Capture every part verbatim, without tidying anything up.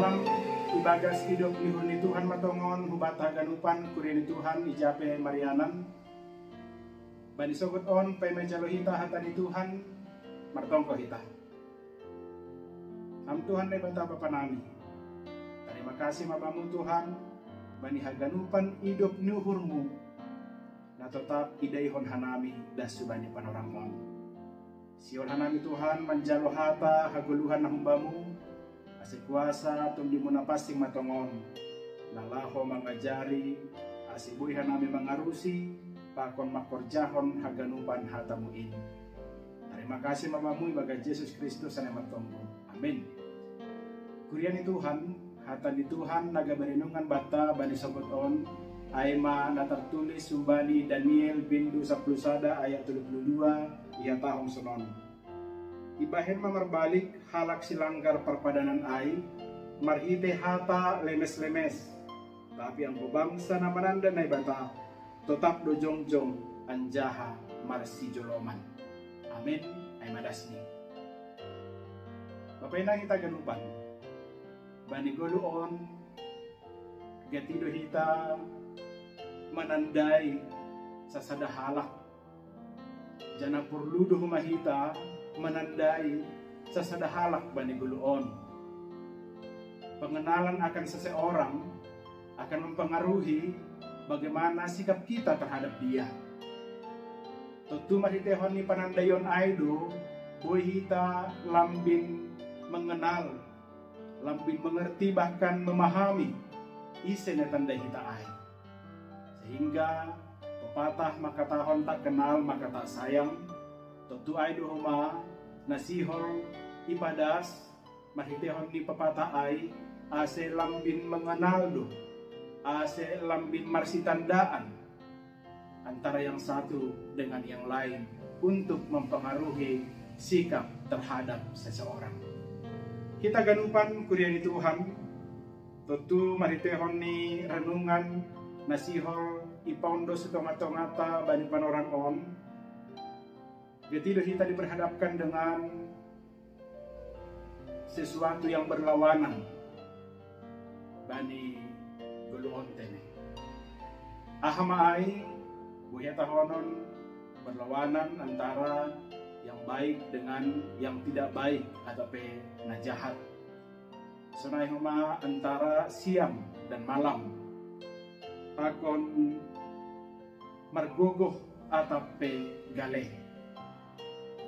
Ibagas idop ni uhur ni Tuhan matongon, hubat haganupan kuria ni Tuhan ijape marianan. Bani sogot on, paima jalo hita hata ni Tuhan, martongko hita. Ham Tuhan Naibata Bapa nami, tarima kasih ma Bamu Tuhan, bani haganupan idop ni uhurMu, na totap idaihon hanami das hubani panorang on. Sihol hanami Tuhan manjalo hata hagoluhan na humbamu, ase kuasa Tondimu na pansing matongon, na laho mangajari, ase boi hanami mangarusi, pakon mangkorjahon haganupan hatamu in. Tarima kasih ma Bamu ibagas Jesus Kristus na martonggo. Amin. Kuria ni Tuhan, hata ni Tuhan na gabe renungan banta bani sogot on, ai ma na tartulis humbani Daniel bindu sapuluh sada ayat tolu puluh dua, ihatahon sonon: Ibahen ma marbalik halak silanggar parpadanan ai, marhite hata lemes-lemes. Tapi anggo bangsa na mananda Naibata, totap do jongjong anjaha marsijoloman. Amin. Ai ma dasni. Bapa inang hita ganupan, bani goluh on, gati do hita manandai sasada halak. Janah porlu do homa hita manandai sasada halak bani goluh on. Pengenalan akan seseorang akan mempengaruhi bagaimana sikap kita terhadap dia. Tontu marhitehon ni panandaion ai do boi hita lambin mengenal, lambin mengerti, bahkan memahami ise na tanda hita ai. Sehingga pepatah mangkatahon tak kenal maka tak sayang, tontu ai do homa na sihol ipadas marhitehon ni pepatah ai, ase lambin mengenal do, ase lambin marsitandaan antara yang satu dengan yang lain untuk mempengaruhi sikap terhadap seseorang. Hita ganupan kuria ni Tuhan, tontu marhitehon ni renungan na sihol ipaondos tonga-tongata bani panorang on, gati do hita diperhadapkan dengan sesuatu yang berlawanan bani goluh on tene. Aha ma ai, boi hatahonon berlawanan antara yang baik dengan yang tidak baik atau pe na jahat. Sonai homa antara siang dan malam. Pakon margogoh atap pe gale.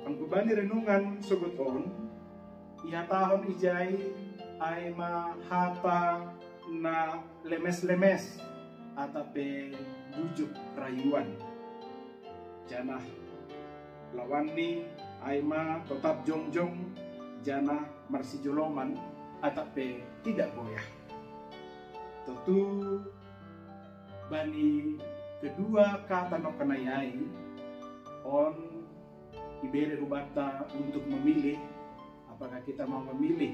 Anggo bani renungan sogot on, ihatahon ijai ai ma hata na lemes-lemes atap pe bujuk rayuan. Janah lawanni ai ma totap jongjong janah marsijoloman atap pe tidak goyah. Tontu bani kedua kata nongkanai ai, on ibere hubanta untuk memilih, apakah kita mau memilih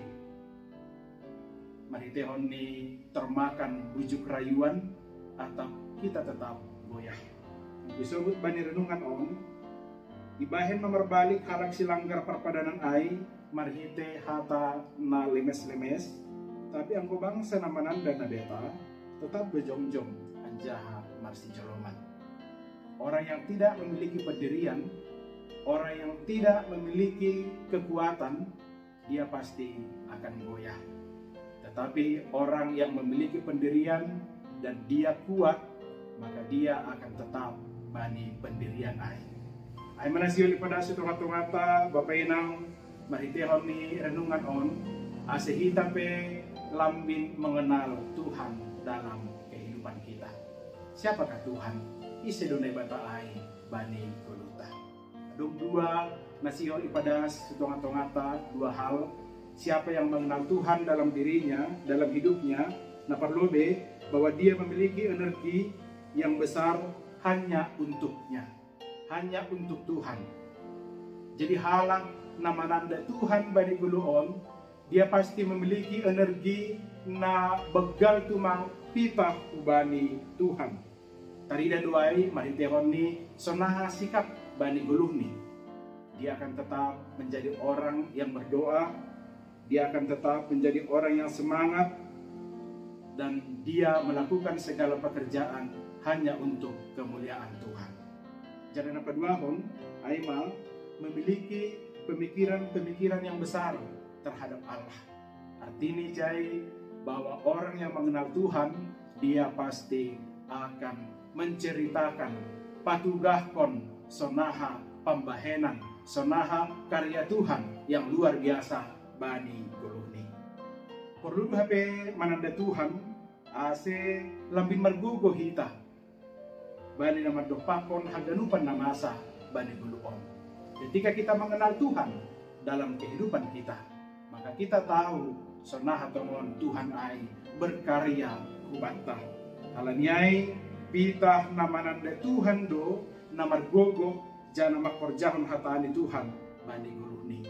marhitehon ni termakan bujuk rayuan atap kita tetap goyah. Disobut bani renungan on, ibahen ma marbalik halak silanggar parpadanan ai marhite hata na lemes-lemes, tapi anggo bangsa na mananda Naibata, tetap bejongjong anjaha marsijoloman. Orang yang tidak memiliki pendirian, orang yang tidak memiliki kekuatan, dia pasti akan goyah. Tetapi orang yang memiliki pendirian dan dia kuat, maka dia akan tetap bani pendirian ai. Ai ma na sihol ipadas tonga-tongata, Bapa Inang, marhitehon ni renungan on, ase hita pe lambin mengenal Tuhan dalam kehidupan kita. Siapakah Tuhan? Ise do Naibata ai bani goluhta? Adong dua na sihol ipadas tonga-tongata, dua hal. Siapa yang mengenal Tuhan dalam dirinya, dalam hidupnya, na parlobei bahwa dia memiliki energi yang besar hanya untuknya, hanya untuk Tuhan. Jadi halak na mananda Tuhan bani goluh on, dia pasti memiliki energi na begal tumang pitah hubani Tuhan. Tarida do ai marhitehon ni sonaha sikap bani goluhni. Dia akan tetap menjadi orang yang berdoa, Dia akan tetap menjadi orang yang semangat dan dia melakukan segala pekerjaan hanya untuk kemuliaan Tuhan. Jadi, na paduahon, ai ma memiliki pemikiran-pemikiran yang besar terhadap Allah. Artini jai bahwa orang yang mengenal Tuhan, dia pasti akan menceritakan, patugahkon sonaha pambahenan, sonaha karya Tuhan yang luar biasa bani goluhni. Porlu do hape mananda Tuhan, ase lambin margogo hita bani na mandompakkon haganupan na masa bani goluh on. Ketika kita mengenal Tuhan dalam kehidupan kita, maka kita tahu sonaha tongon Tuhan ai berkarya hubanta. Alani ai, pitah na mananda Tuhan do na margogo janah mangkorjahon hata ni Tuhan bani goluhni.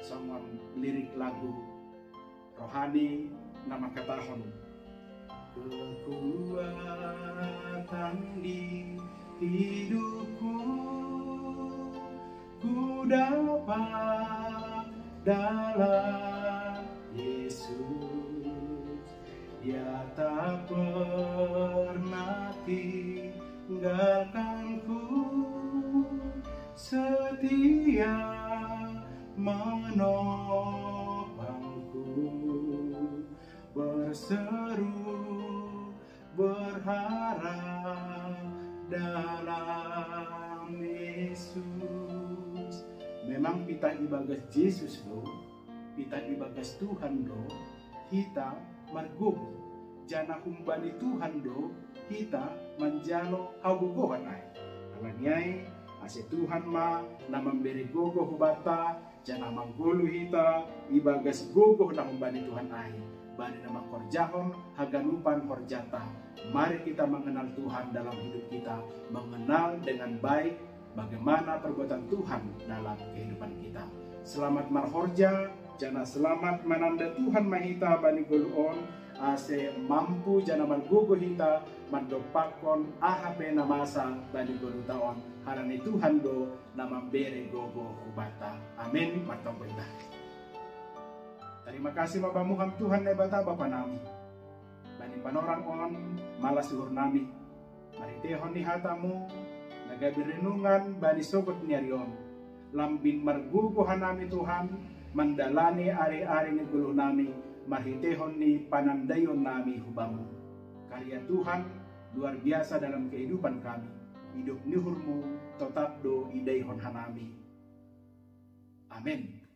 Songon lirik lagu rohani na mangkatahon: Kekuatan di hidupku ku dapat dalam Yesus. Dia tak pernah tinggalkanku, setia menopangku, berseru berharap dalam Yesus. Memang pitah ibagas Jesus do, pitah ibagas Tuhan do hita margogo, janah humbani Tuhan do hita manjalo hagogohon ai. Alani ai, ase Tuhan ma na mambere gogo hubanta, janah manggoluh hita ibagas gogo na humbani Tuhan ai, bani na mangkorjahon haganupan horjata. Mari kita mengenal Tuhan dalam hidup kita, mengenal dengan baik bagaimana perbuatan Tuhan dalam kehidupan kita. Selamat marhorja, janah selamat mananda Tuhan ma hita bani goluh on, ase mampu janah margogo hita mandompakkon aha pe na masa bani goluhta on, halani Tuhan do na mambere gogo hubanta. Amen. Martonggo hita. Tarima kasih ma Bamu Ham Tuhan Naibata Bapa nami, bani panorang on malas uhur nami, marhiteihon ni hata-Mu na gabe renungan bani sogot ni ari on. Lambin margogo hanami Tuhan, mandalani ari-ari ni goluh nami, marhiteihon ni panandaion nami hu Bamu. Karya Tuhan luar biasa dalam kehidupan kami. Idop ni uhur-Mu totap do idaihon hanami. Amen.